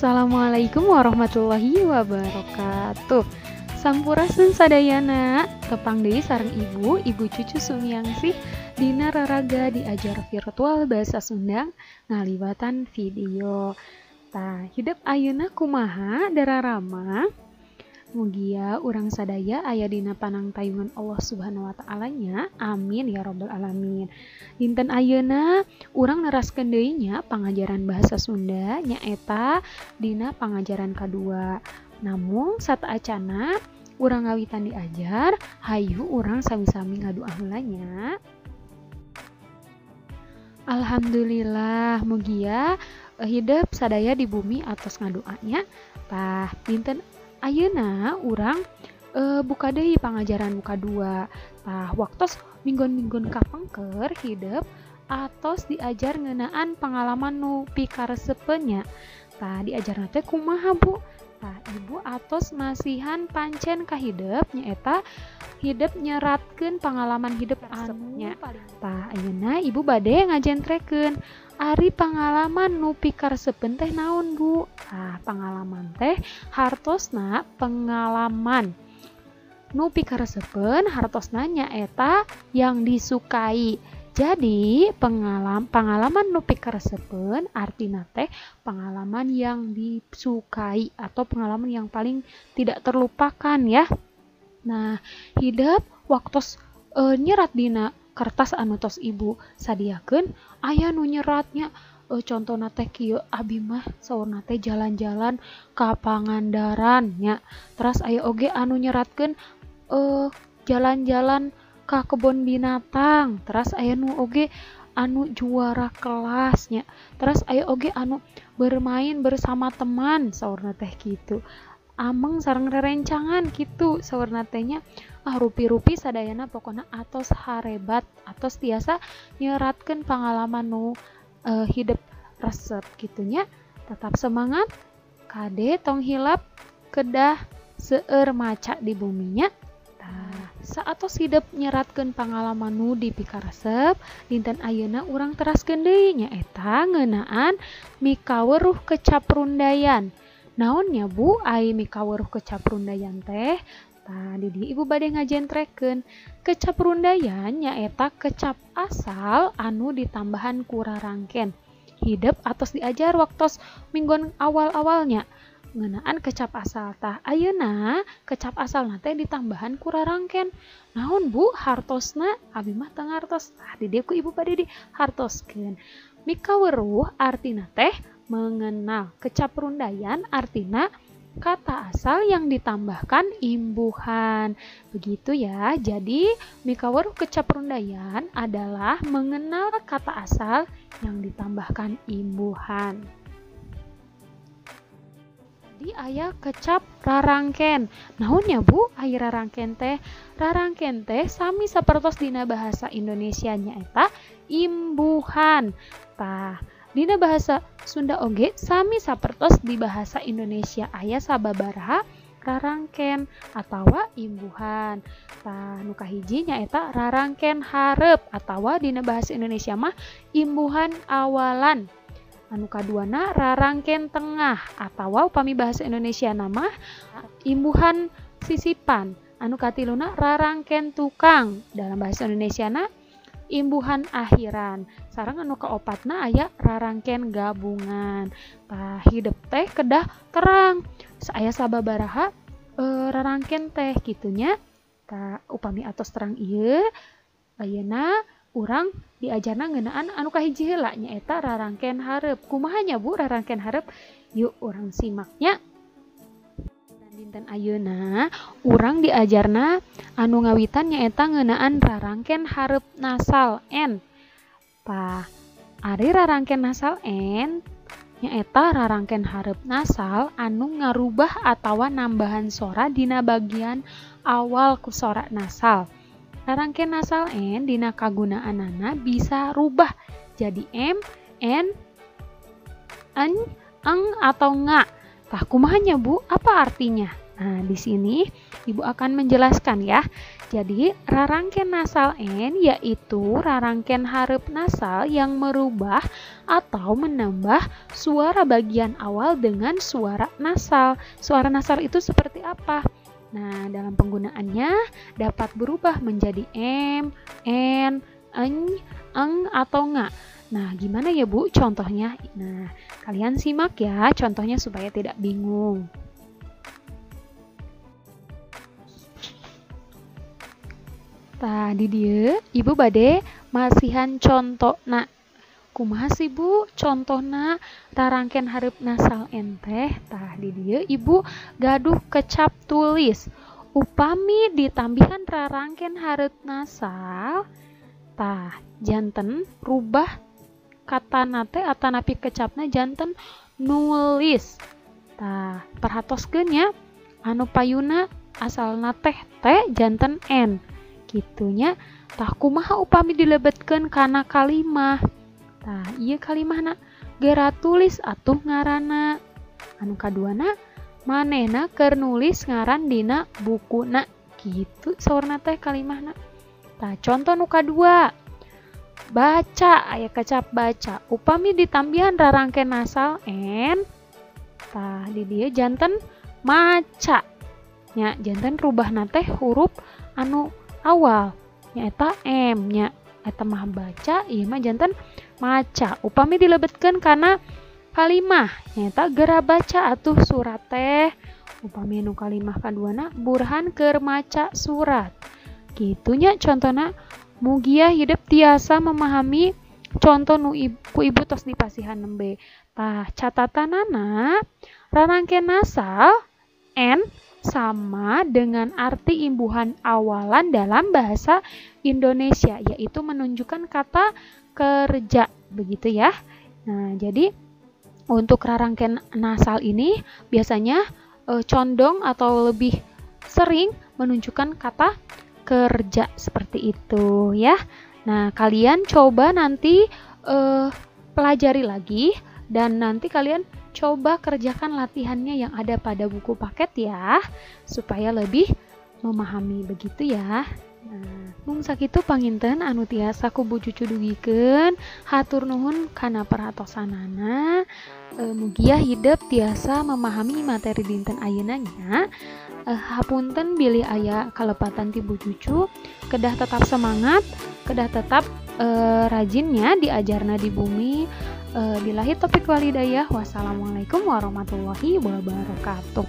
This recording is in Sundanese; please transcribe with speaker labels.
Speaker 1: Assalamualaikum warahmatullahi wabarakatuh. Sampurasun sadayana, tepang deui sareng Ibu, Ibu Cucu Sumiangsih dina raraga diajar virtual bahasa Sunda ngaliwatan video. Tah, hidep ayeuna kumaha dararama? Mugia urang sadaya aya dina panangtayungan Allah Subhanahu wa Ta'ala nya. Amin ya robbal alamin. Dinten ayeuna urang neraskeun deui nya pangajaran bahasa Sunda nyaeta dina pangajaran kadua. Namun sataacana urang ngawitan diajar, hayu urang sami-sami ngadoa heula nya. Alhamdulillah, mugia hidep sadaya di bumi atos ngadoanya. Tah, dinten ayeuna urang buka deui pangajaran muka dua. Tah, waktos minggon-minggon kapengker hidep atos diajar ngeunaan pengalaman nu pikaresepeun nya. Tah, diajarna teh kumaha, Bu? Tah, Ibu atos masihan pancen ka hidep nyaeta hidep nyeratkeun pangalaman hidep anu. Tah, ayeuna Ibu bade ngajentrekeun ari pangalaman nu pikaresepeun teh naon, Bu? Tah, pangalaman teh hartosna pengalaman nu pikaresepeun hartosna nyaeta yang disukai. Jadi pengalaman nu pikaresepeun artina teh pengalaman yang disukai atau pengalaman yang paling tidak terlupakan ya. Nah, hidep waktos nyerat dina kertas anu tos Ibu sadiakeun aya nu nyeratnya, contona teh kieu, abi mah saurna teh jalan-jalan ka Pangandaran nya. Teras aya oge anu nyeratkeun jalan-jalan ka kebon binatang. Teras aya nu oge anu juara kelasnya. Teras aya oge anu bermain bersama teman saurna teh kitu. Ameng sareng rerencangan kitu saurna teh nya. Ah, rupi-rupi sadayana pokona atos harebat atos tiasa nyeratkeun pangalaman nu hidep resep kitunya. Tetap semangat, kade tong hilap kedah seueur maca di buminya. Tah, saatos hidep nyeratkeun pangalaman nu dipikaresep, dinten ayeuna urang teraskeun deui nyaeta ngeunaan mikaweruh kecap rundayan. Naon nya, Bu, ai mikaweruh kecap rundayan teh? Tah, di dieu Ibu bade ngajentrekeun kecap rundayan nyaeta kecap asal anu ditambahan ku rarangken. Hidep atos diajar waktos minggon awal-awalnya ngeunaan kecap asal. Tah, ayeuna kecap asalna teh ditambahan ku rarangken. Naon, Bu, hartosna? Abi mah teu ngartos. Tah, di dieu ku Ibu bade dihartoskeun. Mikaweruh artina teh mengenal. Kecap rundayan artina kata asal yang ditambahkan imbuhan. Begitu ya. Jadi mikaweruh kecap rundayan adalah mengenal kata asal yang ditambahkan imbuhan. Di aya kecap rarangken. Naon nya, Bu, ai rarangken teh? Rarangken teh sami sapertos dina bahasa Indonesia nyaeta imbuhan. Tah, dina bahasa Sunda oge sami sapertos di bahasa Indonesia aya sababaraha rarangken atawa imbuhan. Tah, nu kahiji nyaeta rarangken hareup atawa dina bahasa Indonesia mah imbuhan awalan. Anu kaduana rarangken tengah atawa upami bahasa Indonesia nama imbuhan sisipan. Anu katiluna rarangken tukang dalam bahasa Indonesia na imbuhan akhiran. Sareng anu kaopatna aya rarangken gabungan. Tah, hidep teh kedah terang. Aya sababaraha rarangken teh kitunya. Tah, upami atos terang ieu ayeuna urang diajarna ngeunaan anu kahiji heula nyaeta rarangken hareup. Kumaha nya, Bu, rarangken hareup? Yuk urang simaknya. Dinten ayeuna urang diajarna anu ngawitan nyaeta ngeunaan rarangken hareup nasal n. Tah, ari rarangken nasal n nyaeta rarangken hareup nasal anu ngarubah atawa nambahan sora dina bagian awal ku sora nasal. Rarangken nasal n dina kagunaanana bisa rubah jadi m, n, en, eng atau nga. Tah, kumaha nya, Bu? Apa artinya? Nah, di sini Ibu akan menjelaskan ya. Jadi, rarangken nasal N yaitu rarangken hareup nasal yang merubah atau menambah suara bagian awal dengan suara nasal. Suara nasal itu seperti apa? Nah, dalam penggunaannya dapat berubah menjadi M, N, Eng, Eng, atau Nga. Nah, gimana ya Bu contohnya? Nah, kalian simak ya contohnya supaya tidak bingung. Tah di dieu Ibu bade masihan contona. Kumaha sih Bu contona rarangken hareup nasal N teh? Tah di dieu Ibu gaduh kecap tulis. Upami ditambihan rarangken hareup nasal, tah janten rubah katana teh atanapi kecapna janten nulis. Tah perhatoskeun nya anu payuna asalna teh T janten N. Gitunya. Tah kumaha upami dilebetkeun kana kalimah? Tah ieu kalimahna geura tulis atuh ngaranna. Anu kaduana manehna keur nulis ngaran dina bukuna. Kitu saurna teh kalimahna. Tah contoh nu kadua. Baca aya kecap baca. Upami ditambihan rarangken nasal N, tah di dieu janten maca. Nya janten rubahna teh huruf anu awal nyaeta M nya, eta mah baca, ieu mah janten maca. Upami dilebetkeun kana kalimah nyaeta geura baca atuh surat teh. Upami nu kalimah kaduana Burhan keur maca surat. Kitu nya contona. Mugia hidep tiasa memahami contoh nu ku ibu tos dipasihan nembe. Tah catatanana rarangken nasal N sama dengan arti imbuhan awalan dalam bahasa Indonesia, yaitu menunjukkan kata kerja, begitu ya. Nah, jadi untuk rarangken nasal ini biasanya condong atau lebih sering menunjukkan kata kerja seperti itu ya. Nah, kalian coba nanti pelajari lagi dan nanti kalian coba kerjakan latihannya yang ada pada buku paket ya, supaya lebih memahami begitu ya. Nah, mung sakitu panginten anu tiasa ku Bu Cucu dugikeun, hatur nuhun kana perhatosanana. Mugia hidep tiasa memahami materi dinten ayeuna nya. Hapunten bilih aya kalepatan ti Bu Cucu, kedah tetap semangat, kedah tetap rajinnya diajarna di bumi. Billahi taufiq walhidayah. Wassalamualaikum warahmatullahi wabarakatuh.